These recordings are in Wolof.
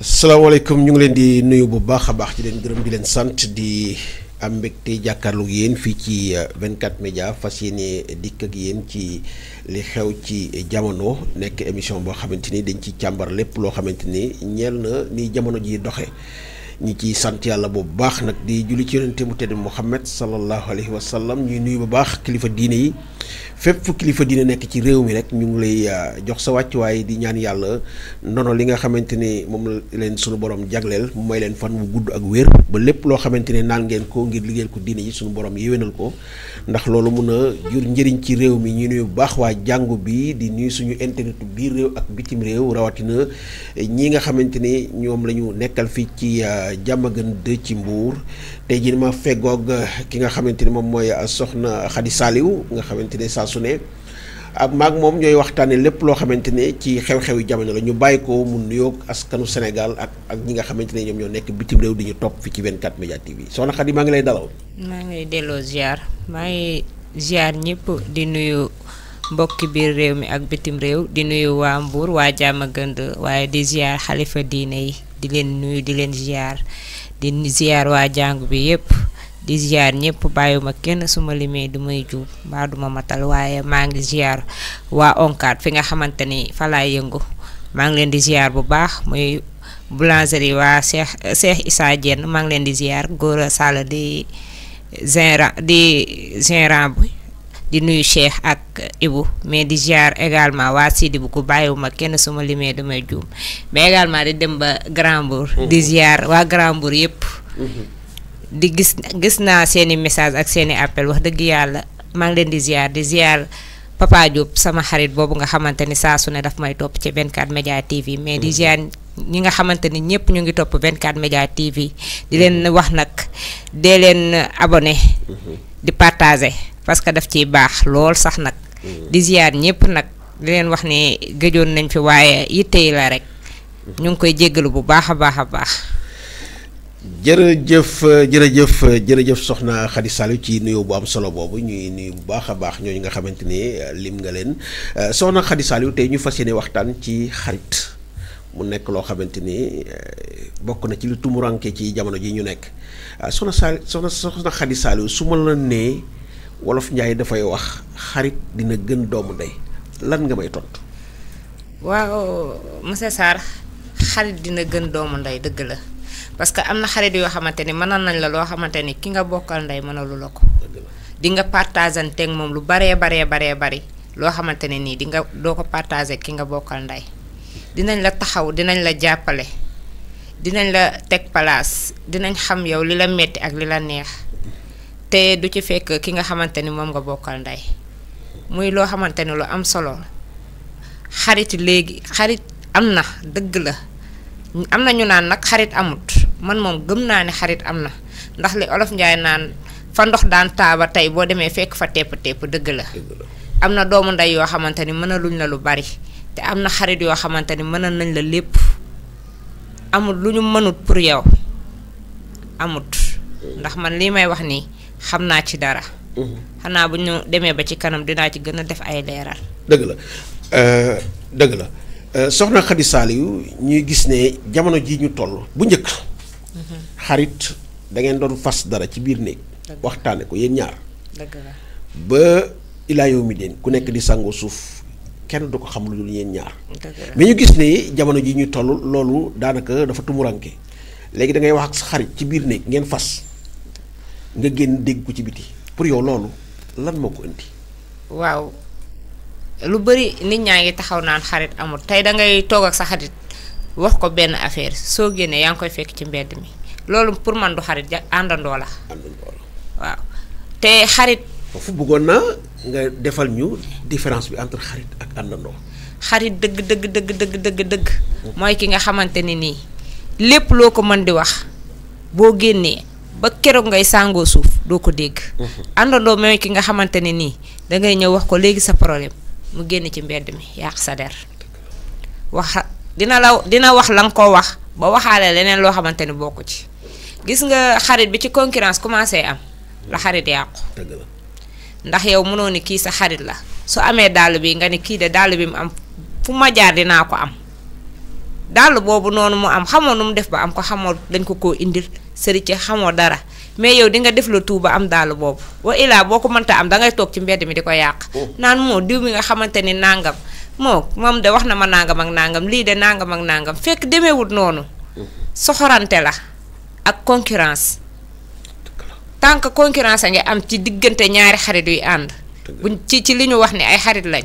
salaamaaleykum ñu ngi leen di nuyu bu baax a baax di leen gërëm di leen sant di am mbégte jàkkaarloog yéen fii ci 24 média fas yéene dikk ak yéen ci li xew ci jamono nekk émission boo xamante ni dañ ci càmbar lépp loo xamante ni ñeel na ni jamono ji doxe ñi ci sant yàlla bu baax nag di julli ci yonente mu tedd Muhammad sallallahu alayhi wa sallam ñuy nuyu bu baax kilifa diine yi fépp fu kilifa diine nekk ci réew mi rek ñu ngi lay jox sa wàccuwaay di ñaan yàlla ndono li nga xamante ni moom leen sunu borom jagleel mu may leen fan mu gudd ak wér ba lépp loo xamante ne naan ngeen ko ngir liggéeyal ko diine yi sunu borom yéwénal ko ndax loolu mun a jur njëriñ ci réew mi ñu nuyu bu baax waa jàngu bi di nuyu suñu internet biir réew ak bitim réew rawatina ñi nga xamante ni ñoom la ñu nekkal fii ci Diamaguène 2 ci Mbour tey jii ma feggoog ki nga xamante ni moom mooy soxna Khady Saliou nga xamante ne saa su ne ak maag moom ñooy waxtaanee lépp loo xamante ne ci xew-xew yi jamono la ñu bàyyi ko mu nuyoog askanu Sénégal ak ñi nga xamante ne ñoom ñoo nekk bitim réew di ñu topp fi ci 24 média TV soxna Khady maa ngi lay dalal. maa ngi lay delloo ziar maa ngi ziar ñëpp di nuyu mbokki biir réew mi ak bitim réew di nuyu waa Mbour waa Diamaguène waaye di ziar xalifa diine yi di leen nuyu di leen ziar di ziar waa jàngu bi yëpp. di ziar ñëpp bàyyuma kenn suma limee du may juub mbaa duma matal waaye maa ngi ziar waa ONCAD fi nga xamante ni fa laay yëngu maa ngi leen di ziar bu baax muy boulangerie waa Cheikh Issa Diène maa ngi leen di ziar Gora Sall di gérant bi di nuyu Cheikh ak Ibou mais di ziar également waa Sidi bu ko bàyyiwuma kenn suma limee du may juub mais également di dem ba Grand Mbour di ziar waa Grand Mbour yëpp di gis naa seeni message ak seeni appel wax dëgg yàlla maa ngi leen di ziar Papa Diop sama xarit boobu nga xamante ni saa su ne daf may topp ci 24 média TV mais di ziar ñi nga xamante ni ñëpp ñu ngi topp 24 média TV di leen wax nag dee leen abonné di partager parce que daf ciy baax lool sax nag di ziar ñëpp nag di leen wax ne gëjoon nañ fi waaye yitte yi la rek ñu ngi koy jéggalu bu baax a baax a baax. jërëjëf soxna Khady Saliou ci nuyoo bu am solo boobu ñuy nuyu bu baax a baax ñooñu nga xamante ni lim nga leen soxna Khady Saliou tey ñu fas yéene waxtaan ci xarit mu nekk loo xamante ni bokk na ci lu tumuranke ci jamono ji ñu nekk soxna Khady Saliou su ma la nee wolof Njaay dafay wax xarit dina gën doomu ndey lan nga may tontu. waaw monsieur Sarr xarit dina gën doomu ndey dëgg la. parce que am na xarit yoo xamante ni mënoon nañ la loo xamante ni ki nga bokkal ndey mënalu la ko di nga partagante ak moom lu baree bari loo xamante ne nii di nga doo ko partagé ki nga bokkal ndey dinañ la taxaw dinañ la jàppale dinañ la teg place dinañ xam yow li la metti ak li la neex te du ci fekk ki nga xamante ni moom nga bokkal ndey muy loo xamante ni lu am solo xarit léegi xarit am na dëgg la am na ñu naan nag xarit amut man moom gëm naa ne xarit am na ndax li olof Njaay naan fa ndox daan taaba tey boo demee fekk fa tepp dëgg la am na doomu ndey yoo xamante ni mënaluñ la lu bari te am na xarit yoo xamante ni mënal nañ la lépp amut lu ñu mënut pour yow amut ndax man lii may wax nii xam naa ci dara xanaa bu ñu demee ba ci kanam dinaa ci gën a def ay leeral dëgg la soxna Khady Saliou ñuy gis ne jamono ji ñu toll bu njëkk xarit da ngeen doon fas dara ci biir néeg waxtaane ko yéen ñaar dëgg la ba ilaa yow mi den ku nekk di sangoo suuf kenn du ko xam lu dul yéen ñaar mais ñu gis ne jamono ji ñu toll loolu daanaka dafa tumuranke léegi da ngay wax ak sa xarit ci biir néeg ngeen fas nga génn dégg ko ci biti pour yow loolu lan moo ko indi. waaw lu bari nit ñaa ngi taxaw naan xarit amul tey dangay toog ak sa xarit wax ko benn affaire soo génnee yaa ngi koy fekk ci mbedd mi loolu pour man du xarit àndandoo la. waaw te xarit. foofu bëggoon na nga defal ñu différence bi entre xarit ak àndandoo. xarit dëgg. mooy ki nga xamante ne nii lépp loo ko mën di wax boo génnee ba keroog ngay sàngoo suuf doo ko dégg. àndandoo mooy ki nga xamante ne nii dangay ñëw wax ko léegi sa problème. mu génn ci mbedd mi yàq sa der wax dina wax la nga ko wax ba waxaale leneen loo xamante ni bokku ci gis nga xarit bi ci concurrence commencé am la xarit yàqu ndax yow mënoo ni kii sa xarit la su amee dàll bi nga ni kii de dàll bi mu am fu ma jaar dinaa ko am dàll boobu noonu mu am xamoo nu mu def ba am ko, xamoo dañ ko koo indil sëriñ xamoo dara mais yow di nga def la tout ba am dàll boobu wa ilaa boo ko mënta am dangay toog ci mbedd mi di ko yàq. naan moo diw mi nga xamante ni nangam moom de wax na ma nangam ak nangam lii de nangam ak nangam fekk demeewut noonu. soxorante la ak concurrence. tant que concurrence a ngi am ci diggante ñaari xarit yuy ànd. buñ ci li ñu wax ni ay xarit lañ.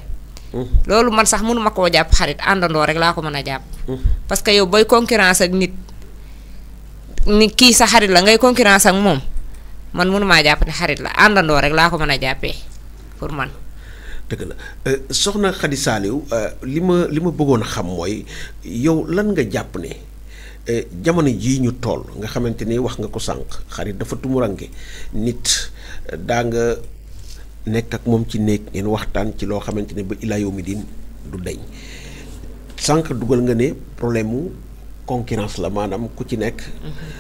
loolu man sax mënuma koo jàpp xarit àndandoo rek laa ko mën a jàpp. parce que yow booy concurrence ak nit ni kii sa xarit la ngay concurrence ak moom man mënumaa jàpp ne xarit la àndandoo rek laa ko mën a jàppee pour man. dëgg la soxna Khady Saliou li ma bëggoon a xam mooy yow lan nga jàpp ne jamono jii ñu toll nga xamante ni wax nga ko sànq xarit dafa tumuranke nit daa nga nekk ak moom ci néeg ngeen waxtaan ci loo xamante ne ba ilaa yawmi diin du deñ sànq dugal nga ne problème mu concurrence la maanaam ku ci nekk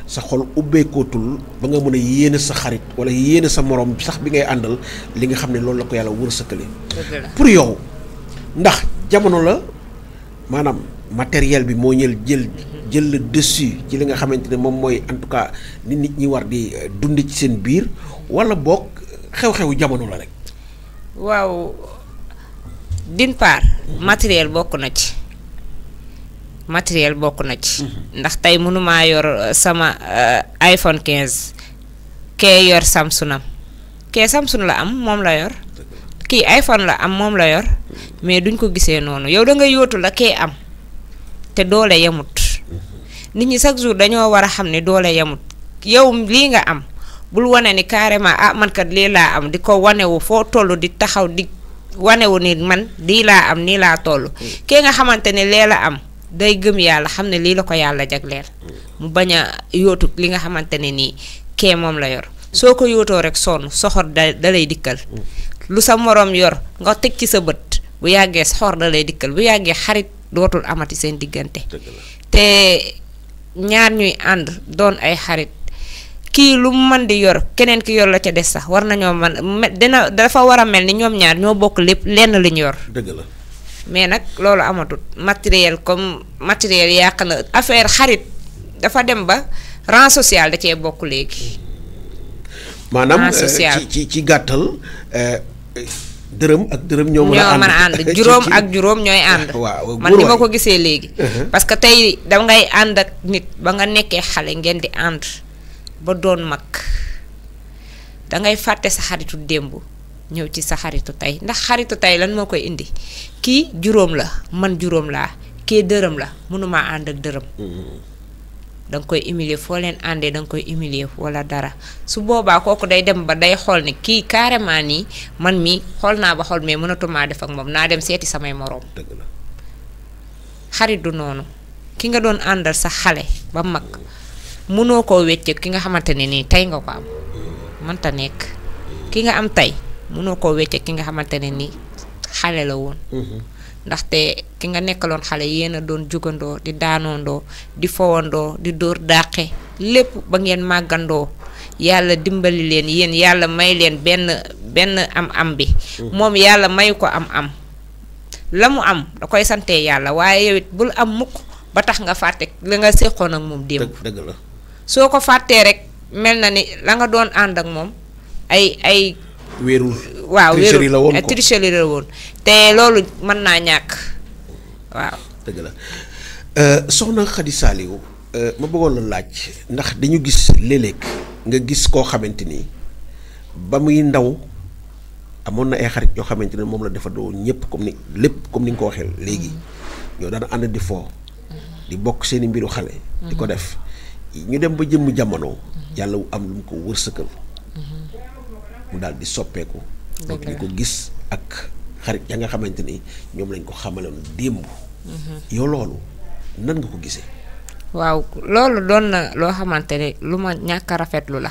sa xol ubbeekootul ba nga mën a yéene sa xarit wala yéene sa morom sax bi ngay àndal li nga xam ne loolu la ko yàlla wërsëgale pour yow ndax jamono la maanaam matériel bi moo jël le dessus ci li nga xamante ne moom mooy en tout cas ni nit ñi war di dund ci seen biir wala boog xew-xewu jamono la rek. waaw d'une part matériel bokk na ci. matériel bokk na ci. ndax tey mënumaa yor sama iPhone 15 kee yor Samsung am kee Samsung la am moom la yor kii iPhone la am moom la yor mais duñ ko gisee noonu yow da nga yóotu la kee am te doole yemut nit ñi chaque jour dañoo war a xam ne doole yemut yow lii nga am bul wane ni carrément man kat lii laa am di ko wanewu foo toll di taxaw di wanewu ni man lii laa am nii laa toll kee nga xamante ne lee la am. day gëm yàlla xam ne lii la ko yàlla jagleel mu bañ a yóotu li nga xamante ne nii kee moom la yor soo ko yóotoo rek sonn soxor da lay dikkal lu sa moroom yor nga teg ci sa bët bu yàggee soxor da lay dikkal bu yàggee xarit dootul amati seen diggante te ñaar ñuy ànd doon ay xarit kii lu mu mën di yor keneen ki yor la ca des sax war nañoo dafa war a mel ni ñoom ñaar ñoo bokk lépp lenn li ñu yor. dëgg la. mais nag loolu amatul matériel comme matériel yàq na affaire xarit dafa dem ba rang social da cee bokk léegi. maanaam ci gàttal dërëm ak dërëm ñoo mën a ànd juróom ak juróom ñooy ànd. waaw man ni ma ko gisee léegi. parce que tey da ngay ànd ak nit ba nga nekkee xale ngeen di ànd ba doon mag dangay fàtte sa xaritu démb. ñëw ci sa xaritu tey ndax xaritu tey lan moo koy indi kii juróom la man juróom laa kii dërëm la mënumaa ànd ak dërëm danga koy humilier foo leen àndee danga koy humilier wala dara su boobaa kooku day dem ba day xool ne kii carrément nii man mii xool naa ba xool mais mënatumaa def ak moom naa dem seeti samay moroom. xarit du noonu ki nga doon àndal sa xale ba mag mënoo koo wecce ki nga xamante ne nii tey nga ko am mënta nekk ki nga am tey mënoo koo wecce ki nga xamante ne ni xale la woon ndaxte ki nga nekkaloon xale yéen a doon jugandoo di daanoondoo di fowandoo di dóor dàqe lépp ba ngeen màggandoo yàlla dimbali leen yéen yàlla may leen benn am bi moom yàlla may ko am la mu am da koy sante yàlla waaye yow it bul am mukk ba tax nga fàtte la nga séqoon ak moom démb. dëgg la soo ko fàttee rek mel na ni la nga doon ànd ak moom ay wéerul waaw tricherie la woon tricherie la woon te loolu mën naa ñàkk waaw. dëgg la soxna Khady Saliou ma bëggoon la laaj ndax dañu gis léeg-léeg nga gis koo xamante ni ba muy ndaw amoon na ay xarit yoo xamante ne moom la defandoo ñëpp comme ni lépp comme ni nga ko waxee léegi ñoo daan ànd di foo di bokk seeni mbiru xale. di ko def ñu dem ba jëmm jamono yàlla am lu mu ko wërsëgal. mu daal di soppeeku. donc di ko gis ak xarit ya nga xamante ni ñoom lañ ko xamaloon démb. yow loolu nan nga ko gisee. waaw loolu doon na loo xamante ne lu ma ñàkk a rafetlu la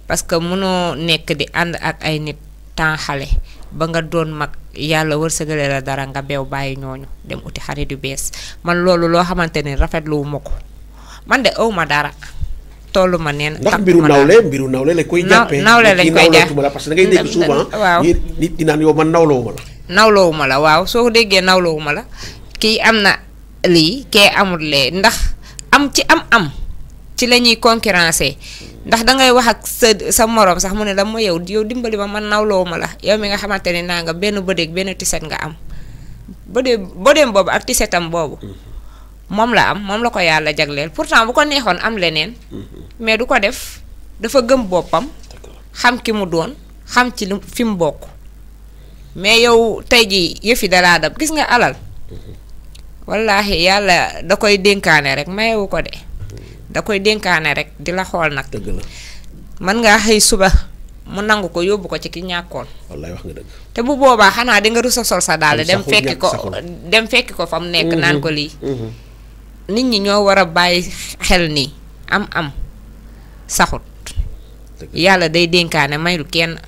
parce que mënoo nekk di ànd ak ay nit temps xale ba nga doon mag yàlla wërsëgale la dara nga beew bàyyi ñooñu dem uti xarit yu bees man loolu loo xamante ne rafetluwu ma ko man de aw ma dara. tollu ma neen ndax mbiru nawle la koy jàppee nawle lañ koy jàppee parce que da ngay dégg souvent waaw nit di naan yow man nawloowu ma la nawloowu ma la waaw soo déggee nawloowu ma la kii am na lii kee amul lee ndax am ci am ci la ñuy concurrencer ndax dangay wax ak sa moroom sax mu ne la ma yow dimbali ma man nawloo ma la yow mi nga xamante ne naa nga benn bëdeeg benn tiset nga am bëdeem boobu ak tisetam boobu moom la am moom la ko yàlla jagleel pourtant bu ko neexoon am leneen mais du ko def dafa gëm boppam xam ki mu doon xam ci fi mu bokk mais yow tey ji yëfi dalaa dab gis nga alal wallaahi yàlla da koy dénkaane rek mayewu ko de da koy dénkaane rek di la xool nag mën ngaa xëy suba mu nangu ko yóbbu ko ci ki ñàkkoon wallaay wax nga dëgg te bu boobaa xanaa di nga rus a sol sa daal dem fekki ko fa mu nekk naan ko lii nit ñi ñoo war a bàyyi xel nii am saxut yàlla day dénkaane maylu kenn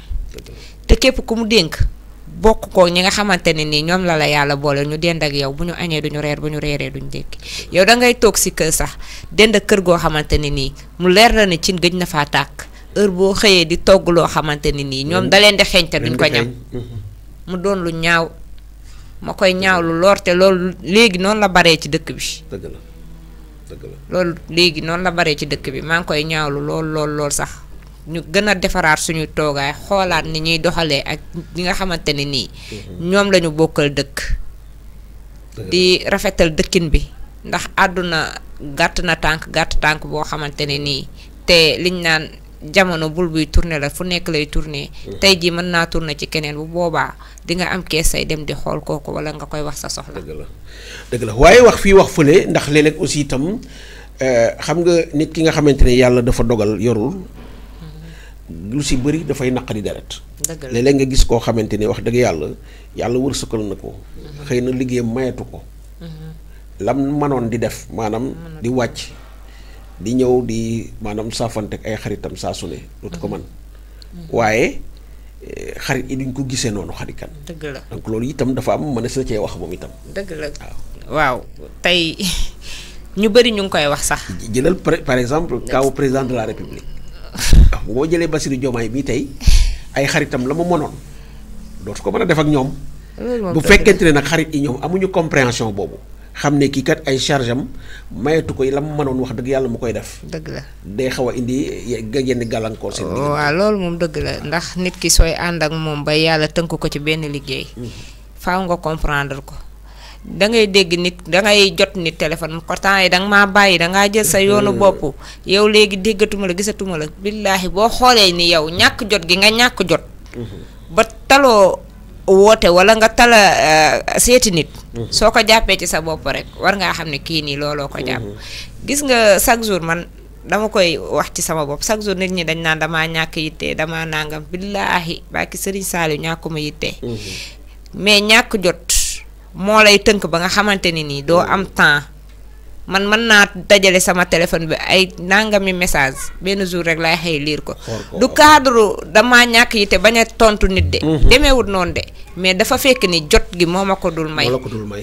te képp ku mu dénk bokk ko ñi nga xamante ne nii ñoom la yàlla boole ñu dend ak yow bu ñu añee duñu reer bu ñu reeree duñu dékki yow da ngay toog si kër sax dend ak kër goo xamante ne nii mu leer la ne cin gëj na faa tàkk heure boo xëyee di togg loo xamante ne nii ñoom da leen di xeeñ te duñ ko ñam mu doon lu ñaaw ma koy ñaaw lu loor te loolu léegi noonu la baree ci dëkk bi dëgg la loolu léegi noonu la baree ci dëkk bi maa ngi koy ñaawlu lool sax ñu gën a defaraat suñuy toogaay xoolaat ni ñuy doxalee ak ñi nga xamante ne nii ñoom lañu bokkal dëkk di rafetal dëkkin bi ndax àdduna gàtt tànk boo xamante ne nii te liñ naan jamono bul buy tourner la fu nekk lay tourner tey jii mën naa tourner ci keneen bu boobaa di nga am kees say dem di xool kooku wala nga koy wax sa soxla. dëgg la waaye wax fii wax fële ndax léeg-léeg aussi itam xam nga nit ki nga xamante ne yàlla dafa dogal yorul lu si bëri dafay naqari deret léeg-léeg nga gis koo xamante ne wax dëgg yàlla wërsëgal na ko xëy na liggéeyam mayatu ko lam manoon di def maanaam di wàcc di ñëw di maanaam saafante ak ay xaritam saa su ne dootu ko man waaye xarit yi duñ ko gisee noonu xarikan dëgg la donc loolu itam dafa am mën na sa cee wax moom itam dëgg la waaw tey ñu bëri ñu ngi koy wax sax jëlal par exemple kaw président de la république boo jëlee Bassirou Diomaye bii tey ay xaritam la mu mënoon dootu ko mën a def ak ñoom bu fekkente ne nag xarit yi ñoom amuñu compréhension boobu xam ne kii kat ay charge am mayatu ko la mu mënoon wax dëgg yàlla mu koy def dëgg la day xaw a indi yenn gàllankoor seen diggante waaw loolu moom dëgg la ndax nit ki sooy ànd ak moom ba yàlla tënk ko ci benn liggéey faaw nga comprendre ko da ngay dégg nit da ngay jot nit téléphone ko temps yi danga maa bàyyi dangaa jël sa yoonu bopp yow léegi déggatuma la gisatuma la billaahi boo xoolee ni yow ñàkk jot gi nga ñàkk jot ba taloo woote wala nga tala seeti nit soo ko jàppee ci sa bopp rek war ngaa xam ne kii nii looloo ko jàpp gis nga chaque jour man dama koy wax ci sama bopp chaque jour nit ñi dañ naan damaa ñàkk yitte damaa nangam billaahi bàkki Sëriñ Saaliw ñàkkuma yitte mais ñàkk jot moo lay tënk ba nga xamante ni nii doo am temps man mën naa dajale sama téléphone bi ay nangami message benn jour rek laay xëy liir ko du cadre damaa ñàkk yi te bañ a tontu nit de demeewut noonu de mais dafa fekk ni jot gi moo ma ko dul may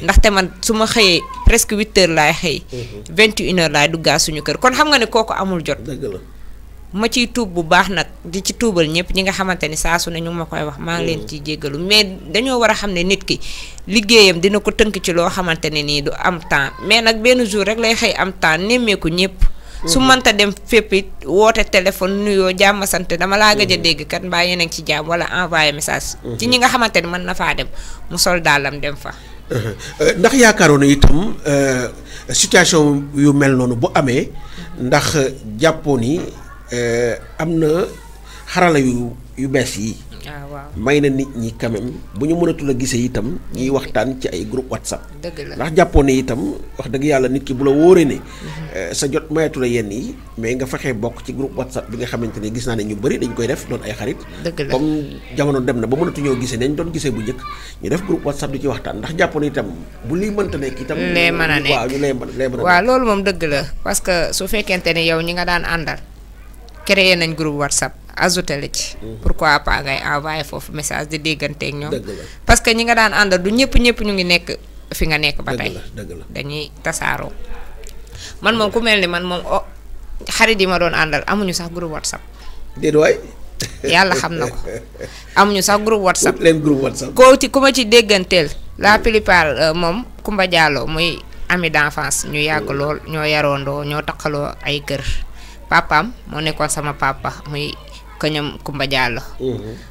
ndaxte man su ma xëyee presque 8 heures laay xëy 21 heures laay duggaa suñu kër kon xam nga ne kooku amul jot ma ciy tuub bu baax nag di ci tuubal ñëpp ñi nga xamante ni saa su ne ñu ngi ma koy wax maa ngi leen ciy jéggalu mais dañoo war a xam ne nit ki liggéeyam dina ko tënk ci loo xamante ne nii du am temps mais nag benn jour rek lay xëy am temps nemmeeku ñëpp su mënta dem fépp it woote téléphone nuyoo jàmm sant dama laa gëj a dégg kat mbaa yéen a ngi ci jàmm wala envoyé message ci ñi nga xamante ni mën na faa dem mu sol daalam dem fa ndax yaakaaroon na itam situation yu mel noonu bu amee ndax jàppoo ni am na xarala yu bees yi may na nit ñi quand même bu ñu mënatul a gisee itam ñuy waxtaan ci ay groupe WhatsApp dëgg la ndax jàppoo ne itam wax dëgg yàlla nit ki bu la wóoree ne sa jot mayatul a yenn yi mais nga fexee bokk ci groupe WhatsApp bi nga xamante ne gis naa ne ñu bëri dañ koy def doon ay xarit comme jamono dem na ba mënatuñoo gisee nañ doon gisee bu njëkk ñu def groupe WhatsApp di ci waxtaan ndax jàppoo ne itam bu lii mënta nekk itam lee mën a nekk waaw ñu lee mën a waaw loolu moom dëgg la parce que su fekkente ne yow ñi nga daan àndal créé nañ groupe WhatsApp ajouté la ci pourquoi pas ngay envoyé foofu message di dégganteeg ñoom parce que ñi nga daan àndal du ñëpp ñu ngi nekk fi nga nekk ba tey dañuy tasaaroo man moom ku mel ni man moom xarit yi ma doon àndal amuñu sax groupe WhatsApp déet waay yàlla xam na ko amuñu sax groupe WhatsApp leen groupe WhatsApp ku ma ci dégganteel la plupart moom Kumba Diallo muy ami d'enfance ñu yàgg lool ñoo yaroondoo ñoo taqaloo ay kër papaam moo nekkoon sama papa muy këñam Kumba Diallo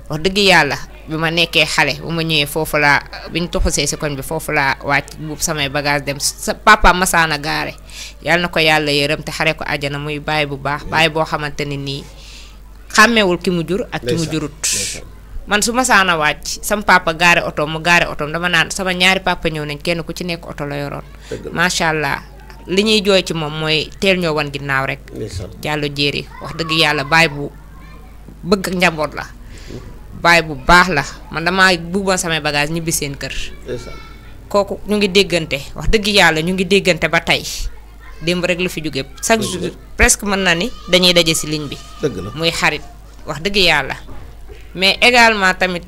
wax dëgg yàlla bi ma nekkee xale bu ma ñëwee foofu laa bi ñu tuxusee si koñ bi foofu laa wàcc buub samay bagage dem sa papaam masaana gaare yàlla na ko yàlla yërëm te xare ko àjjana muy baay bu baax baay boo xamante ni nii xàmmewul ki mu jur ak ki mu jurut man su masaana wàcc sama papa gaare otoom mu gaare otoom dama naan sama ñaari papa ñëw nañ kenn ku ci nekk oto la yoroon macha allah li ñuy jooy ci moom mooy teel ñoo wan ginnaaw rek Diallo Jéeri wax dëgg yàlla baay bu bëgg njaboot la baay bu baax la man damaa buuboon samay bagage ñibbi seen kër kooku ñu ngi déggante wax dëgg yàlla ñu ngi déggante ba tey démb rek la fi jóge chaque jour presque mën na ni dañuy daje si ligne bi muy xarit wax dëgg yàlla mais également tamit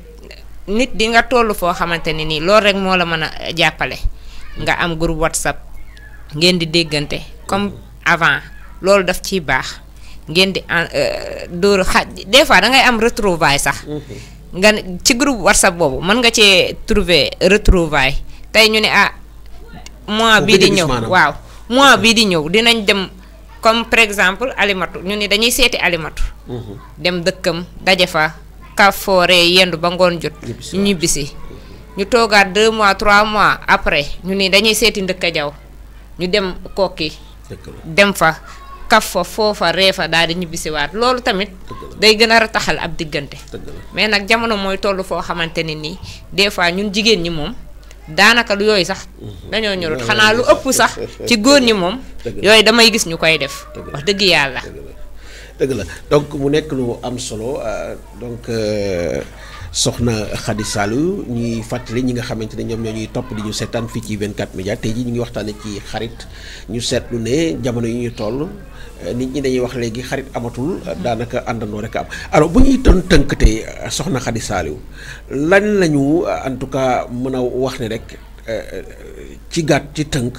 nit di nga toll foo xamante ni nii loolu rek moo la mën a jàppale nga am groupe WhatsApp ngeen di déggante comme avant loolu daf ciy baax ngeen di dóor des fois da ngay am retrouvaille sax nga ci groupe WhatsApp boobu mën nga cee trouver retrouvaille tey ñu ne mois bii di ñëw waaw mois bii di ñëw dinañ dem comme par exemple Alimatu ñu ni dañuy seeti Alimatu dem dëkkam daje fa kafoore yendu ba ngoon jot ñu ñibbisi ñu toogaat 2 mois 3 mois après ñu ni dañuy seeti Ndëkka Jaw ñu dem Kokki dem fa kaf fa foofa reefa daal di ñibbisiwaat loolu tamit day gën a rataxal ab diggante mais nag jamono mooy toll foo xamante ni nii des fois ñun jigéen ñi moom daanaka lu yooyu sax dañoo ñorut xanaa lu ëpp sax ci góor ñi moom yooyu damay gis ñu koy def wax dëgg yàlla dëgg la donc mu nekk lu am solo donc soxna Khady Saliou ñuy fàttali ñi nga xamante ne ñoom ñoo ñuy topp di ñu seetaan fii ci 24 média tey jii ñu ngi waxtaane ci xarit ñu seetlu ne jamono yi ñu toll nit ñi dañuy wax léegi xarit amatul daanaka àndandoo rek am alors bu ñuy doon tënk tey soxna Khady Saliou lan lañu en tout cas mën a wax ne rek ci gàtt ci tënk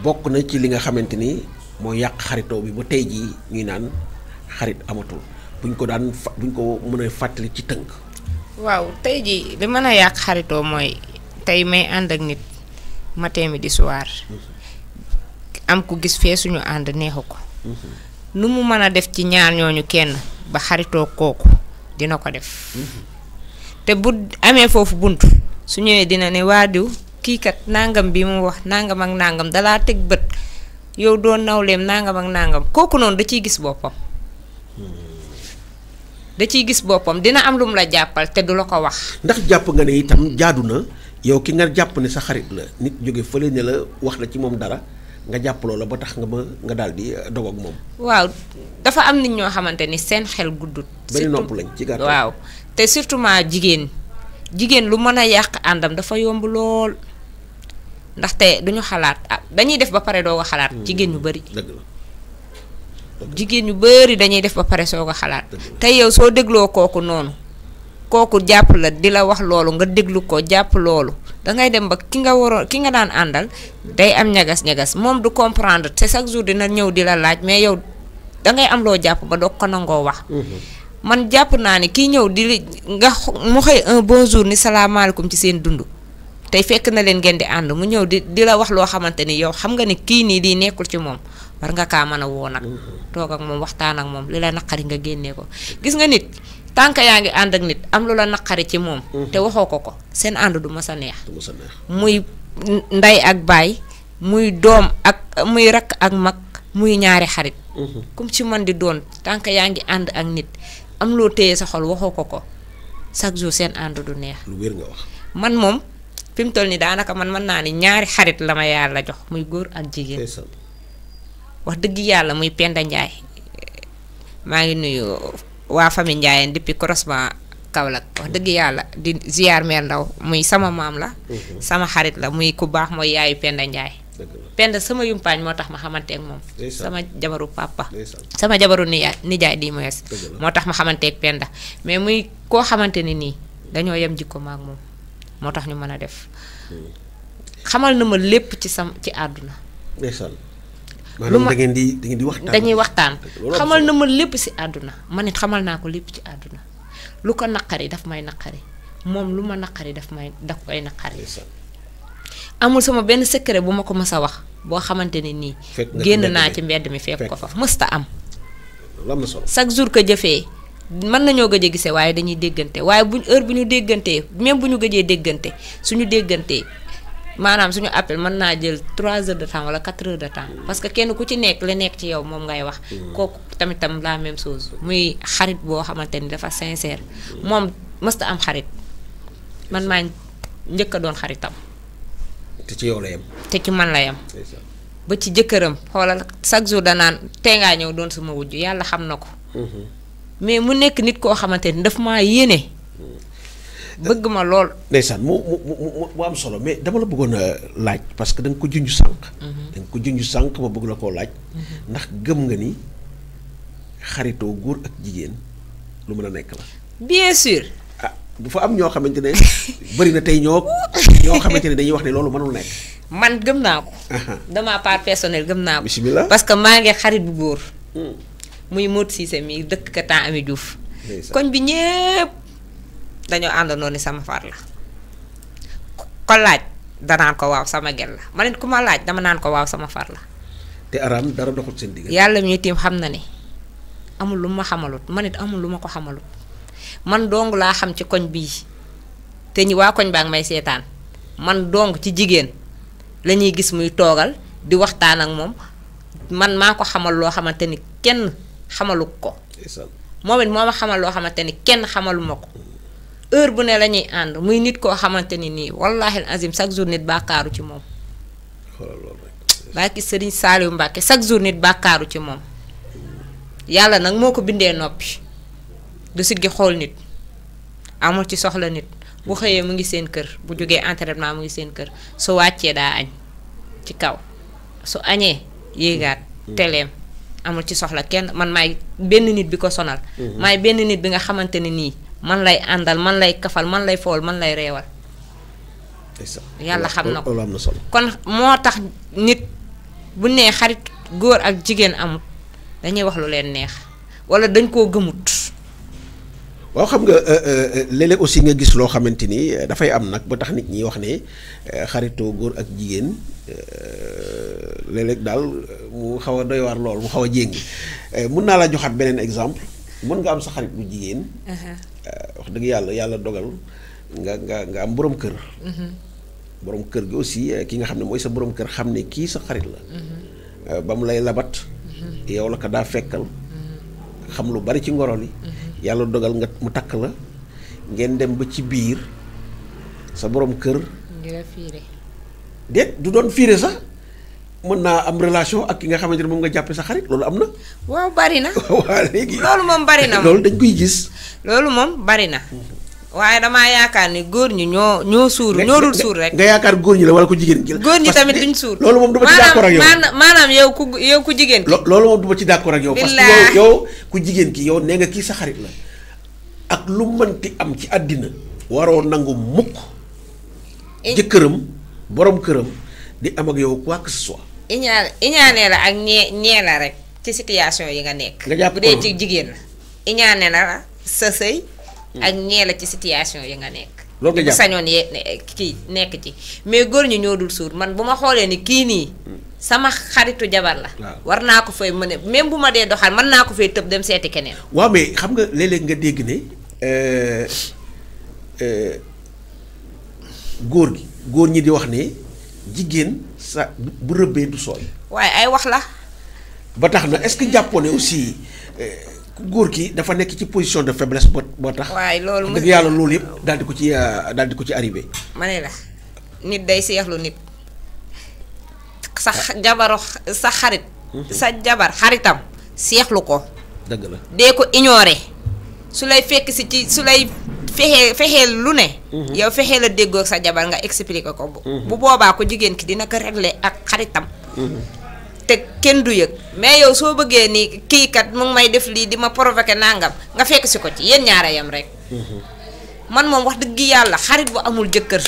bokk na ci li nga xamante ni moo yàq xaritoo bi ba tey jii ñuy naan xarit amatul buñ ko mën a fàttali ci tënk. waaw tey jii li mën a yàq xaritoo mooy tey may ànd ak nit matin midi soir am ku gis fee suñu ànd neexu ko nu mu mën a def ci ñaar ñooñu kenn ba xaritoo kooku dina ko def te bu amee foofu bunt su ñëwee dina ne waa diw kii kat nangam bi mu wax nangam ak nangam dalaa teg bët yow doon nawleem nangam ak nangam kooku noonu da ciy gis boppam dina am lu mu la jàppal te du la ko wax. ndax jàpp nga ne itam jaadu na yow ki nga jàpp ne sa xarit la nit jóge fële ne la wax la ci moom dara nga jàpp loola ba tax nga daal di dog ak moom. waaw dafa am nit ñoo xamante ni seen xel guddut. bari nopp lañ ci gàttal waaw te surtout jigéen lu mën a yàq àndam dafa yomb lool ndaxte duñu xalaat dañuy def ba pare doog a xalaat. jigéen ñu bari. dëgg la. jigéen ñu bari dañuy def ba pare soog a xalaat tey yow soo dégloo kooku noonu kooku jàpp la di la wax loolu nga déglu ko jàpp loolu dangay dem ba ki nga daan àndal day am ñagas-ñagas moom du comprendre te chaque jour dina ñëw di la laaj mais yow dangay am loo jàpp ba doog ko nangoo wax. man jàpp naa ne kii ñëw mu xëy un bon jour ni salaamaaleykum ci seen dund tey fekk na leen ngeen di ànd mu ñëw di la wax loo xamante ni yow xam nga ni kii nii di nekkul ci moom war nga kaa mën a woo nag toog ak moom waxtaan ak moom li la naqari nga génnee ko gis nga nit tànk yaa ngi ànd ak nit am lu la naqari ci moom te waxoo ko seen ànd du ma sa neex muy ndey ak baay muy doom ak muy rakk ak mag muy ñaari xarit comme ci man di doon tànk yaa ngi ànd ak nit am loo téye sa xol waxoo ko chaque jour seen ànd du neex. lu wér nga wax. man moom fi mu toll nii daanaka man mën naa ni ñaari xarit la ma yàlla jox muy góor ak jigéen. wax dëgg yàlla muy Penda Ndiaye maa ngi nuyu waa famille Ndiaye depuis croisement Kaolack wax dëgg yàlla di ziar mère Ndaw muy sama maam la. sama xarit la muy ku baax mooy yaayu Penda Ndiaye. Penda sama yumpaañ moo tax ma xamante ak moom. sama jabaru papa. sama jabaru nijaay di moyes moo tax ma xamante ak Penda mais muy koo xamante ni nii dañoo yem jikko ma ak moom moo tax ñu mën a def xamal na ma lépp ci àdduna. maanaam da ngeen di waxtaan. dañuy waxtaan xamal na ma lépp ci àdduna man it xamal naa ko lépp ci àdduna lu ko naqari daf may naqari moom lu ma naqari daf koy naqari amul sama benn secret bu ma ko mës a wax boo xamante ne nii génn naa ci mbedd mi fekk ko fa mësta am. chaque jour que jëfee mën nañoo gëj a gisee waaye dañuy déggante waaye buñ heure bu ñu déggantee même bu ñu gëjee déggante suñu déggantee maanaam suñu appel mën naa jël 3 heures de temps wala 4 heures de temps parce que kenn ku ci nekk la nekk ci yow moom ngay wax. kooku tamitam la même chose muy xarit boo xamante ni dafa sincère moom mësta am xarit man maa njëkk a doon xaritam. te ci yow la yem. te ci man la yem. ba ci jëkkëram xoolal chaque jour danaan tee ngaa ñëw doon sama wujj yàlla xam na ko. mais mu nekk nit koo xamante ni daf maa yéene. bëgg ma lool. ndeysaan mu am solo mais dama la bëggoon a laaj parce que da nga ko junj sànq. da nga ko junj sànq ma bëgg la koo laaj. ndax gëm nga ni xaritoo góor ak jigéen lu mën a nekk la. bien sûr. ah bu fa am ñoo xamante ne bari na tey ñoo xamante ne dañuy wax ne loolu mënul nekk. man gëm naa ko. dama part personnel gëm naa ko. bismillah parce que maa ngi xarit bu góor. muy Modou Cissé mi dëkk ka temps Ami Diouf. koñ bi ñépp dañoo àndandoo ni sama far la ko laaj danaan ko waaw sama gel la ma nit ku ma laaj dama naan ko waaw sama far la. te araam dara doxul seen diggante. yàlla mi ñu tiim xam na ne amul lu ma xamalut man it amul lu ma ko xamalut man dong laa xam ci koñ bii te ñi waa koñ baa ngi may seetaan man dong ci jigéen la ñuy gis muy toogal di waxtaan ak moom man maa ko xamal loo xamante ni kenn xamalu ko. moom it moo ma xamal loo xamante ni kenn xamalu ma ko. heure bu ne la ñuy ànd muy nit koo xamante ni nii wallaahi azim chaque jour nit bàkkaaru ci moom. barki Sëriñ Saaliw Mbàkke chaque jour nit bàkkaaru ci moom. yàlla nag moo ko bindee noppi du siggi xool nit amul ci soxla nit bu xëyee mu ngi seen kër bu jógee entraînement mu ngi seen kër su wàccee daa añ ci kaw su añee yéegaat teleem amul ci soxla kenn man maay benn nit bi ko sonal. maay benn nit bi nga xamante ne nii. man lay àndal man lay kafal man lay fool man lay reewal. yàlla xam na ko kon moo tax nit bu nee xarit góor ak jigéen amut dañuy wax lu leen neex walla dañ koo gëmut. waaw xam nga léeg-léeg aussi nga gis loo xamante ni dafay am nag ba tax nit ñi wax ne xaritoo góor ak jigéen léeg-léeg daal mu xaw a doy waar lool mu xaw a jéngi mun naa la joxaat beneen exemple mën nga am sa xarit bu jigéen. wax dëgg yàlla dogal nga am borom kër. borom kër gi aussi ki nga xam ne mooy sa borom kër xam ne kii sa xarit la. ba mu lay labat. yow la ko daa fekkal. xam lu bari ci ngoro li. yàlla dogal nga mu takk la ngeen dem ba ci biir sa borom kër. di la fiire. déet du doon fiire sax mën naa am relation ak ki nga xamante ne moom nga jàppe sa xarit loolu am na. waaw bari na. waaw léegi loolu moom bari na loolu dañ koy gis. loolu moom bari na. waaye damaa yaakaar ni góor ñi ñoo suur ñoo dul suur rek. nga yaakaar góor ñi la wala ko jigéen ki la. góor ñi tamit duñ suur. loolu moom du ma ci d'accord ak yow maanaam yow ku jigéen ki. loolu moom du ma ci d'accord ak yow. parce que yow ku jigéen ki yow nee nga kii sa xarit la ak lu mënti am ci àddina waroo nangu mukk jëkkëram borom këram di am ak yow quoi que ce soit. iñaane la ak ñee la rek ci situation yi nga nekk. nga jàpp bu dee ci jigéen la. iñaane la sa sëy ak ñee la ci situation yi nga nekk. loolu nga jàpp sañoon kii nekk ci mais góor ñi ñoo dul suur man bu ma xoolee ni kii nii sama xaritu jabar la. war naa ko fay mën a même bu ma dee doxal mën naa ko fay tëb dem seeti keneen. waaw mais xam nga léeg-léeg nga dégg ne góor ñi di wax ne jigéen sa bu rëbbee du sooy. waaye ay wax la. ba tax na est-ce que jàppoo ne aussi góor ki dafa nekk ci position de faiblesse boo tax. waaye loolu dëgg yàlla loolu yëpp daal di ko ci arrivé. ma ne la nit day seexlu nit sa jabaru sa xarit. sa jabar xaritam seexlu ko. dëgg la dee ko ignoré su lay fekk si ci su lay fexeel lu ne. yow fexeel a déggoo sa jabar nga expliqué ko. bu boobaa ko jigéen ki dina ko régler ak xaritam. te kenn du yëg mais yow soo bëggee ni kii kat mu ngi may def lii di ma provoqué nangam nga fekk si ko ci yéen ñaara yam rek. man moom wax dëgg yàlla xarit bu amul jëkkër.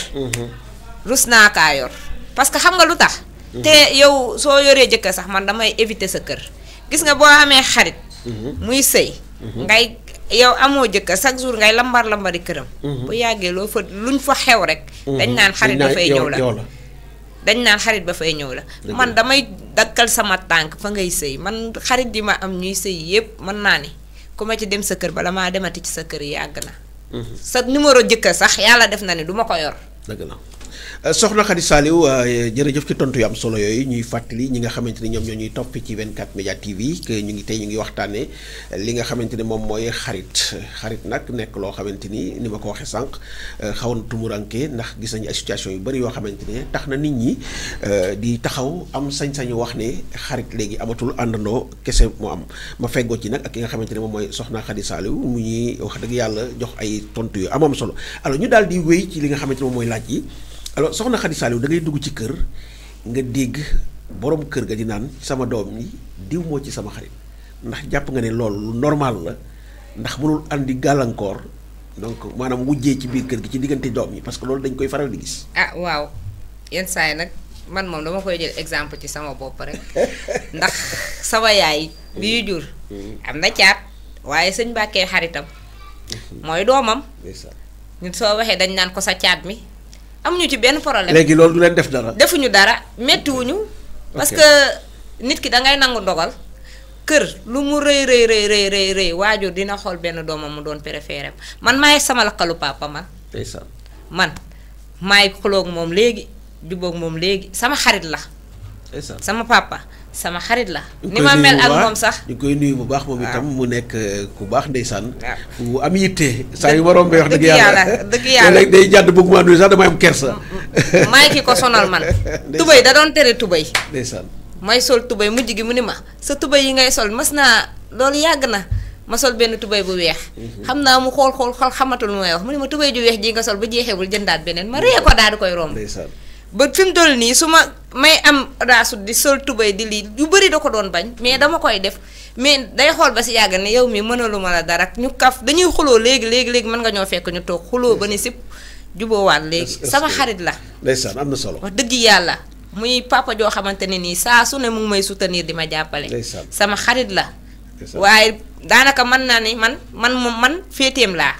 rus naa kaa yor parce que xam nga lu tax. te yow soo yoree jëkkër sax man damay éviter sa kër gis nga boo amee xarit. muy sëy. ngay yow amoo jëkkër chaque jour ngay lambari këram. bu yàggee loo fa luñ fa xew rek. dañ naan xarit dafay ñëw la. dañ naan xarit ba fay ñëw la man damay dakkal sama tànk fa ngay sëy man xarit yi ma am ñuy sëy yépp mën naa ni ku ma ci dem sa kër bala maa demati ci sa kër yàgg na sa numéro jëkkër sax yàlla def na ni du ma ko yor dëgg la soxna Khady Saliou jërëjëf ci tontu yu am solo yooyu ñuy fàttali ñi nga xamante ni ñoom ñoo ñuy topp ci 24 Média TV que ñu ngi waxtaanee li nga xamante ni moom mooy xarit nag nekk loo xamante ni ma ko waxee sànq xaw na tumuranke ndax gis nañu ay situation yu bari yoo xamante ne tax na nit ñi di taxaw am sañ-sañu wax ne xarit léegi amatul àndandoo kese moo am ma feggoo ci nag ak ki nga xamante ne moom mooy soxna Khady Saliou mu ñuy wax dëgg yàlla jox ay tontu yu am solo alors ñu daal di wéy ci li nga xamante ne moom mooy laaj yi. alors soxna Khady Saliou da ngay dugg ci kër nga dégg borom kër ga di naan sama doom yi diw moo ci sama xarit ndax jàpp nga ne loolu normal la ndax mënul andi gàllankoor donc maanaam wujjee ci biir kër gi ci diggante doom yi parce que loolu dañ koy faral di gis. ah waaw yenn saa yi nag man moom dama koy jël exemple ci sama bopp rek ndax sama yaay bi yu jur am na caat waaye sëñ Mbàkke xaritam mooy doomam ñun soo waxee dañ naan ko sa caat mi. amuñu ci benn problème léegi loolu du leen def dara. defuñu dara méttiwuñu. parce que nit ki dangay nangu dogal kër lu mu rëy waajur dina xool benn doomam mu doon préféré man maay sama lakkalu papa man maay xuloog moom léegi jubóog moom léegi sama xarit la. sama papa sama xarit la. ni ma mel ak moom sax ñu koy nuyu bu baax moom itam mu nekk ku baax ndeysaan. ku am yitte saa yu ma rombee wax dëgg yàlla day jàdd bëgg maa nuyu sax damay am kersa. maay ki ko sonal man. tubéy da doon tere tubéy. ndeysaan may sol tubéy mujj gi mu ni ma sa tubéy yi ngay sol mas naa loolu yàgg na ma sol benn tubéy bu weex. xam naa mu xool xamatul lu may wax mu ni ma tubéy ju weex ji nga sol ba jeexewul jëndaat beneen ma ree ko daal di koy romb. ba fi mu toll nii su may am raasu di sol tubéy di lii yu bëri da ko doon bañ mais dama koy def mais day xool ba si yàgg ne yow mi mënaluma la dara ñu kaf dañuy xuloo léegi mën nga ñoo fekk ñu toog xuloo ba ni sip juboowaat léegi sama xarit la. ndeysaan am na solo. wax dëgg yàlla muy papa joo xamante ne nii saa su ne mu ngi may soutenir di ma jàppale. sama xarit la. waaye daanaka mën naa ni man féeteem laa.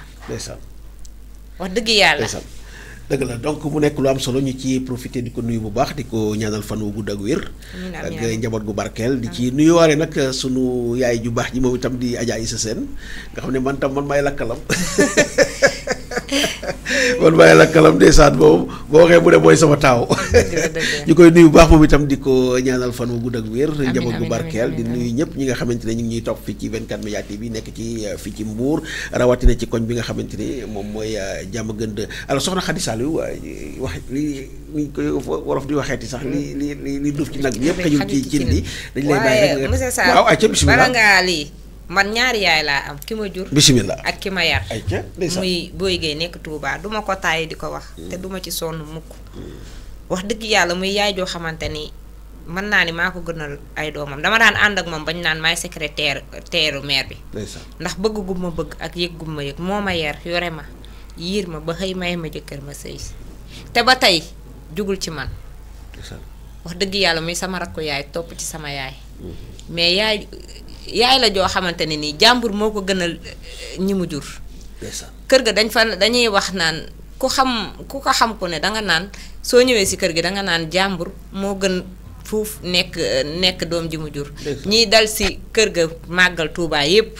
wax dëgg yàlla. dëgg la donc mu nekk lu am solo ñu ci profité di ko nuyu bu baax di ko ñaanal fan wu gudd ak wér. ak njaboot gu barkeel di ci nuyuwaale nag sunu yaay ju baax ji moom itam di Adja Issa Sène nga xam ne man maay lakkalam. man maay lakkalam ndeysaan boobu boo waxee mu ne mooy sama taaw. ñu koy nuyu bu baax moom itam di ko ñaanal fan wu gudd ak wér. njaboot gu barkeel di nuyu ñëpp ñi nga xamante ne ñu ngi ñuy topp fii ci 24 Média TV nekk ci fii ci Mbour rawatina ci koñ bi nga xamante ni moom mooy jàmm gën de alors soxna Khady Saliou wax li koy wolof di waxeeti sax li duuf ci nag bi yëpp xëjul ci cin li dañ lay bàyyi rek monsieur Sarr waaw ayca bismillah bala ngaa lii man ñaari yaay laa am ki ma jur bismillah ak ki ma yar ayca muy Boy Gueye nekk Touba duma ko tàyyi di ko wax te duma ci sonn mukk wax dëgg yàlla muy yaay joo xamante ni mën naa ni maa ko gënal ay doomam dama daan ànd ak moom bañ naan maay secrétaire maire bi ndax bëgg gu ma bëgg ak yëg gu ma yëg moo ma yar yore ma yiir ma ba xëy may ma jëkkër ma sëy te ba tey jugul ci man wax dëgg yàlla muy sama rakku yaay topp ci sama yaay mais yaay la joo xamante ne nii jàmbur moo ko gënal ñi mu jur kër ga dañuy wax naan ku ko xam ku ne danga naan soo ñëwee si kër gi danga naan jàmbur moo gën fuuf nekk doom ji mu jur ñiy dal si kër ga màggal Tuubaa yépp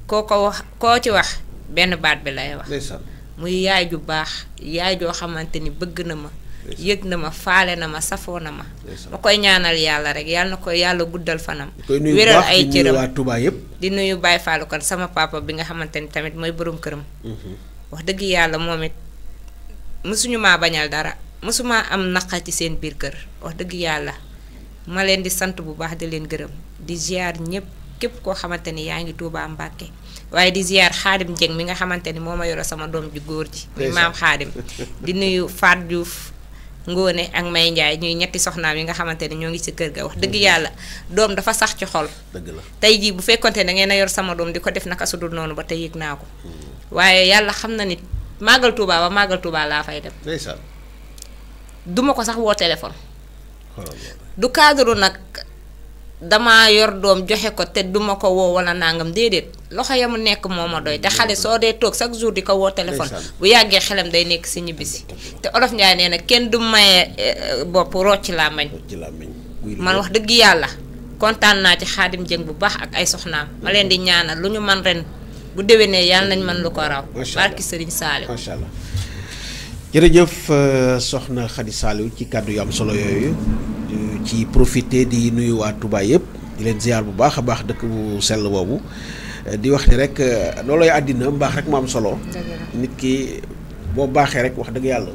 koo ci wax benn baat bi lay wax muy yaay ju baax yaay joo xamante ni bëgg na ma yëg na ma faale na ma safoo na ma ma koy ñaanal yàlla rek yàlla na ko yàlla guddal fanam wéral ay cëram di nuyu Baye Fallou kan sama papa bi nga xamante ni tamit mooy borom këram wax dëgg yàlla moom it mësuñu maa bañal dara mësuma am naqar ci seen biir kër wax dëgg yàlla ma leen di sant bu baax di leen gërëm di ziar ñëpp képp koo xamante ni yaa ngi Tuubaa Mbàkke waaye di ziar Xaadim Jeng mi nga xamante ni moo ma yoro sama doom ju góor ji muy maam Xaadim di nuyu Faat Diouf Ngóone ak May Njaay ñuy ñetti soxnaam yi nga xamante ni ñoo ngi ci kër ga wax dëgg yàlla doom dafa sax ci xol tey jii bu fekkonte da ngeen a yor sama doom di ko def naka sudul noonu ba tey yëg naa ko waaye yàlla xam na nit màggal Tuubaa ba màggal Tuubaa laa fay dem duma ko sax woo téléphone du cadre nag dama yor doom joxe ko te duma ko woo wala nangam déedéet loxo ya mu nekk moo ma doy te xale soo dee toog chaque jour di ko woo téléphone bu yàggee xelam day nekk si ñibbisi te olof Njaay nee na kenn du maye bopp rocc làmmiñ man wax dëgg yàlla kontaan naa ci Xaadim Jëng bu baax ak ay soxnaam ma leen di ñaanal lu ñu man ren bu déwénee yàlla nañ mën lu ko raw barki Sëriñ Saaliw macha allah jërëjëf soxna Xadi Saaliw ci kàddu yu am solo yooyu ci profité di nuyu waa Touba yëpp di leen ziar bu baax a baax dëkk bu sell boobu di wax ni rek loolooy àddina mbaax rek mu am solo nit ki boo baaxee rek wax dëgg yàlla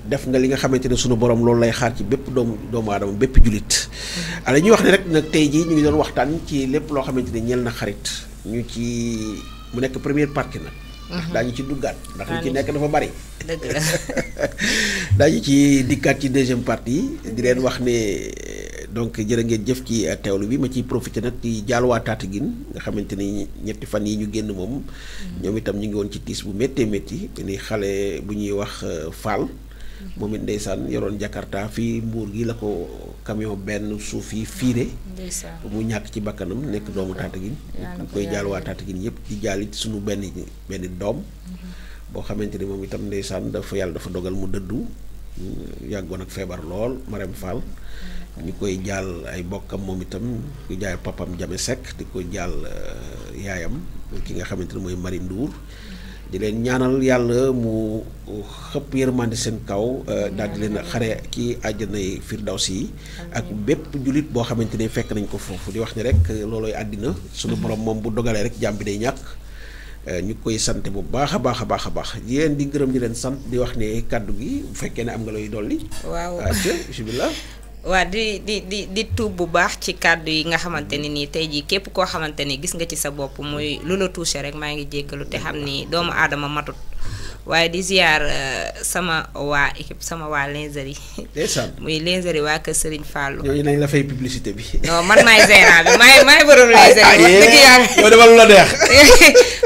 def nga li nga xamante ne sunu borom loolu lay xaar ci bépp doomu aadama bépp julit ala ñuy wax ne rek nag tey jii ñu ngi doon waxtaan ci lépp loo xamante ne ñeel na xarit ñu ci mu nekk première partie nag ndax daañu ci duggaat ndax li ci nekk dafa bari dëgg la daañu ci dikkaat ci deuxième partie di leen wax ne donc jërë ngeen jëf ci teewlu bi ma ciy profité nag ci jaaluwaa Tataguine nga xamante ni ñetti fan yi ñu génn moom ñoom itam ñu ngi woon ci tiis bu méttee métti ni xale bu ñuy wax Fall moom it ndeysaan yoroon Jakarta fii Mbuur gi la ko camion benn suuf yi fiire mu ñàkk ci bakkanam nekk doomu Tataguine ñu koy jaaluwaa Tataguine yëpp di jaalit suñu benn doom boo xamante ni moom itam ndeysaan yàlla dafa dogal mu dëddu yàggoon ak feebar lool Marème Fall ñu koy jaal ay bokkam moom itam ku jaay papam Jame Seck di ko jaal yaayam ki nga xamante ne mooy Marie Ndour di leen ñaanal yàlla mu xëpp yërmande seen kaw daal di leen xare ci àjjanay firdawsi yi ak bépp jullit boo xamante ne fekk nañ ko foofu di wax ni rek loolooy àddina sunu borom moom bu dogalee rek jàmm bi day ñàkk ñu koy sant bu baax a baax a baax a baax yéen di gërëm di leen sant di wax ne kàddu gi bu fekkee ne am nga looy dolli. waaw bismillah waa di tuub bu baax ci kàddu yi nga xamante ni nii tey jii képp koo xamante ni gis nga ci sa bopp muy lu la touché rek maa ngi jéggalu te xam ni doomu aadama matut waaye di ziar sama waa équipe sama waa lingerie muy lingerie waa kër Serigne Fallou. ñooñu nañ la fay publicité bi. non man maay gérant bi maay borom lingerie bi. wax dëgg yàlla yow defal lu la neex.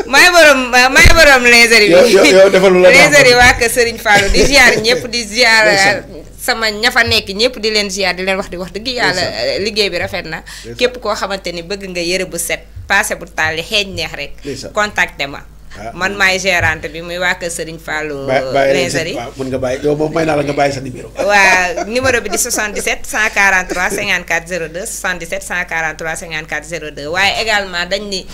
maay borom lingerie bi. yow defal lu la neex lingerie waa kër Serigne Fallou di ziar ñëpp di ziar. sama ña fa nekk ñëpp di leen ziar di leen wax dëgg yàlla liggéey bi rafet na képp koo xamante ni bëgg nga yëre bu set passé bu tàlli xeeñ neex rek contacté ma man maay gérante bi muy waa kër Serigne Fallou lingerie mën nga bàyyi yow moom may naa la nga bàyyi sa numéro waa numéro bi di 77 143 54 02 77 143 54 02 waaye également dañ ni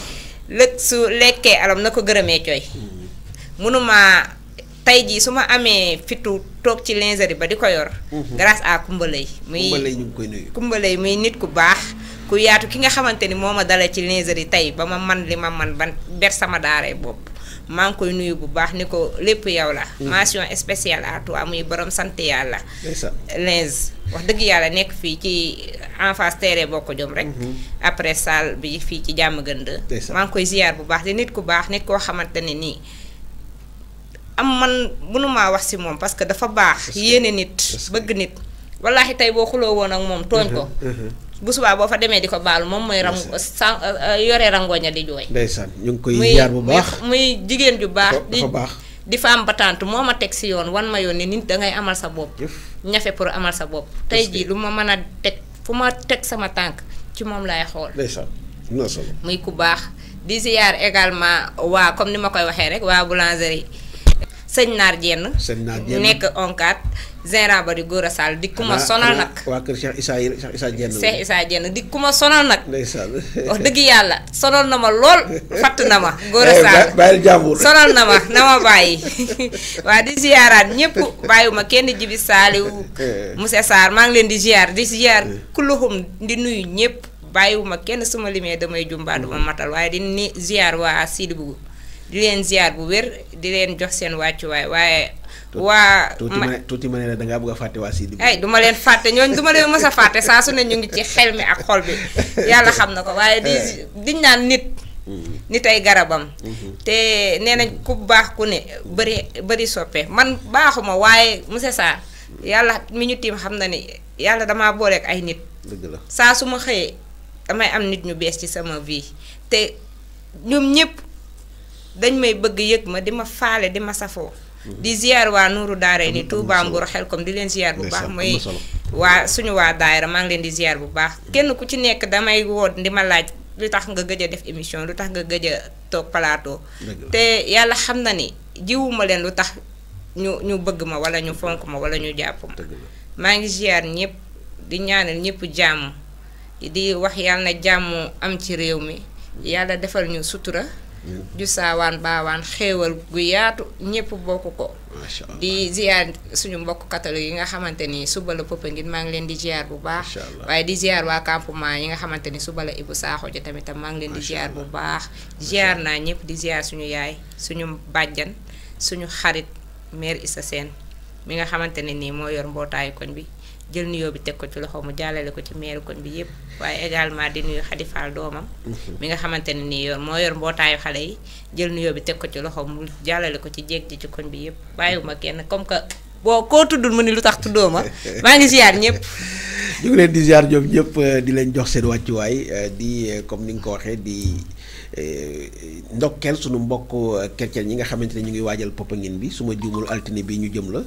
lëg su lekkee alam na ko gërëmee cooy mënuma tey jii su ma amee fitu toog ci lingerie ba di ko yor grâce à Kumbalay muy ñu ngi koy nuyu Kumbalay muy nit ku baax ku yaatu ki nga xamante ni moo ma dala ci lingerie tey ba ma man li ma man ban ber sama daaray bopp maa ngi koy nuyu bu baax ni ko lépp yow la mention spéciale à toi muy borom sant yàlla linge wax dëgg yàlla nekk fii ci en face terre bokk jom rek après salle bi fii ci jàmm gën maa ngi koy ziar bu baax di nit ku baax nit koo xamante ne nii am man mënumaa wax si moom parce que dafa baax yéene nit bëgg nit wallaahi tey boo xuloo woon ak moom tooñ ko bu subaa boo fa demee di ko baalu moom mooy yore rangooña di jooy ndeysaan ñu ngi koy ziar bu baax muy jigéen ju baax dafa baax di femme battante moo ma teg si yoon wan ma yoon ni nit dangay amal sa bopp ñafe pour amal sa bopp tey jii lu ma mën a teg fu ma teg sama tànk ci moom laay xool ndeysaan muy ku baax di ziar également waa comme ni ma koy waxee rek waa boulangerie sëñ Naar Jenn nekk onkat gérant ba di góor a Sall di ku ma sonal nag waa kër Cheikh Issa Jenn di ku ma sonal nag ndeysaan wax dëgg yàlla sonal na ma lool fatt na ma góor a Sall bàyyil jàmbur sonal na ma bàyyi waa di ziaraat ñëpp bàyyiwuma kenn Jibi Saaliw monsieur Sarr maa ngi leen di ziar kulluhum di nuyu ñëpp bàyyiwuma kenn suma limee damay jumbaa duma matal waaye di ni ziar waa Sidi Bougou di leen ziar bu wér di leen jox seen wàccuwaay waaye waa tuuti ma ne la dangaa bëgg a fàtte waa Sidi ay duma leen fàtte ñooñu duma leen mës a fàtte saa su ne ñu ngi ci xel mi ak xol bi yàlla xam na ko waaye diñ naan nit ay garabam te nee nañ ku baax ku ne bëri soppe man baaxuma waaye monsieur Sarr yàlla mi ñu tiim xam na ni yàlla damaa booleek ay nit dëgg la saa su ma xëyee damay am nit ñu bees ci sama vie te ñoom ñëpp dañ may bëgg yëg ma di ma faale di ma safoo di ziar waa Nuuru Daare ni Touba Mbour Xelkom di leen ziar bu baax mooy waa suñu waa daayira maa ngi leen di ziar bu baax kenn ku ci nekk damay woo di ma laaj lu tax nga gëj a def émission lu tax nga gëj a toog plateau te yàlla xam na ni jiwuma leen lu tax ñu bëgg ma wala ñu fonk ma wala ñu jàpp ma maa ngi ziar ñëpp di ñaanal ñëpp jàmm di wax yàlla na jàmm am ci réew mi yàlla defal ñu sutura ju saawaan baawaan xéewal gu yaatu ñëpp bokk ko di ziar suñu mbokk catholique yi nga xamante ni suba la Popenguine maa ngi leen di ziar bu baax waaye di ziar waa campement yi nga xamante ni suba la Ibou Sakho ji tamit maa ngi leen di ziar bu baax ziar naa ñëpp di ziar suñu yaay suñu bàjjan suñu xarit mère Issa Sène mi nga xamante ne nii moo yor mbootaayu koñ bi jël nuyoo bi teg ko ci loxo mu jàllale ko ci meeru koñ bi yëpp waaye également di nuyu Khady Fall doomam mi nga xamante ne nii moo yor mbootaayu xale yi jël nuyoo bi teg ko ci loxo mu jàllale ko ci jéeg ji ci koñ bi yëpp bàyyiwuma kenn comme que boo koo tuddul mu ni lu tax tuddoo ma maa ngi ziar ñëpp. ñu ngi leen di ziar ñoom ñëpp di leen jox seen wàccuwaay di comme ni nga ko waxee di ndokkeel sunu mbokk chrétien ñi nga xamante ne ñu ngi waajal Popenguine bi su ma juumul altine bi ñu jëm la.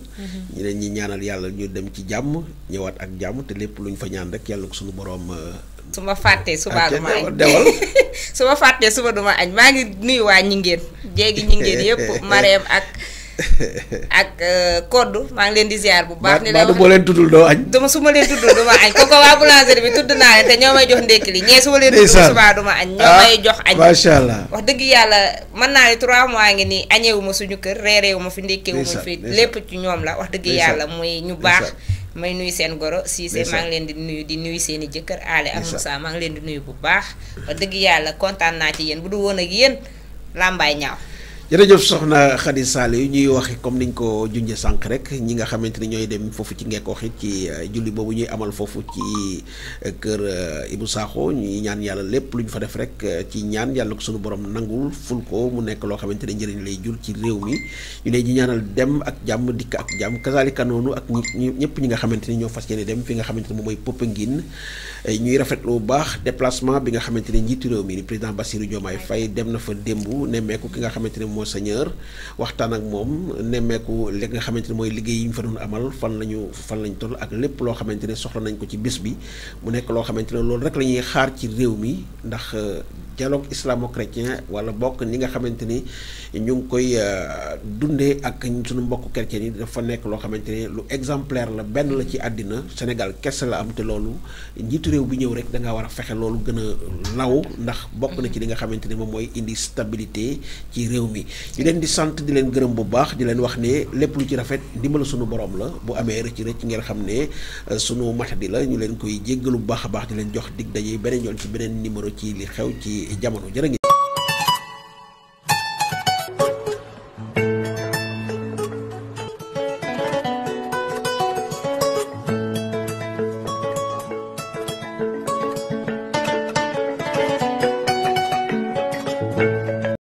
ñu leen ñi ñaanal yàlla ñu dem ci jàmm ñëwaat ak jàmm te lépp lu ñu fa ñaan rek yàlla ko sunu borom. su ma fàttee suba duma añ su ma fàttee suba duma añ maa ngi nuyu waa ñi ngeen jéegi ñi ngeen yëpp Marème ak koddu maa ngi leen di ziar bu baax. ni la wax boo leen tuddul doo añ. dama su ma leen tuddul duma añ kooku waa boulangerie bi tudd naa leen te ñoo may jox ndékki li ñee su ma leen tuddul subaa duma añ ñoo may jox añ. macha allah wax dëgg yàlla mën naa ne 3 mois ngi nii añeewuma suñu kër reereewuma fi ndékkeewuma fi lépp ci ñoom la wax dëgg yàlla muy ñu baax. may nuyu seen goro Cissé maa ngi leen di nuyu seen i jëkkër Ale ak Moussa maa ngi leen di nuyu bu baax wax dëgg yàlla kontaan naa ci yéen bu du woon ak yéen làmbaay ñaaw. jërëjëf soxna Khady Saliou ñuy wax comme niñ ko junjee sànq rek ñi nga xamante ni ñooy dem foofu ci Ngekoox it ci julli boobu ñuy amal foofu ci kër Ibou Sakho ñuy ñaan yàlla lépp lu ñu fa def rek ci ñaan yàlla ko suñu borom nangul ful ko mu nekk loo xamante ne njëriñ lay jur ci réew mi ñu ne ñi ñaanal dem ak jàmm dikk ak jàmm kazalika noonu ak ñëpp ñi nga xamante ni ñoo fas yéene dem fi nga xamante ne moom mooy Popenguine ñuy rafetlu bu baax déplacement bi nga xamante ne njiitu réew mi ni président Bassirou Diomaye Faye dem na fa démb nemmeeku ki nga xamante ne monseigneur waxtaan ak moom nemmeeku li nga xamante ne mooy liggéey yi ñu fa doon amal fan lañu toll ak lépp loo xamante ne soxla nañ ko ci bés bi mu nekk loo xamante ne loolu rek la ñuy xaar ci réew mi ndax dialogue islamo-chrétien wala bokk ni nga xamante ni ñu ngi koy dundee ak suñu mbokk chrétien yi dafa nekk loo xamante ne lu exemplaire la benn la ci àddina Sénégal kese la am te loolu njiitu réew bi ñëw rek da ngaa war a fexe loolu gën a law ndax bokk na ci li nga xamante ne moom mooy indi stabilité ci réew mi ñu leen di sant di leen gërëm bu baax di leen wax ne lépp lu ci rafet ndimbal sunu borom la bu amee rëcc ngeen xam ne sunu matadi la ñu leen koy jéggalu bu baax a baax di leen jox dig daje beneen yoon ci beneen numéro ci li xew ci jamono jërë ngeen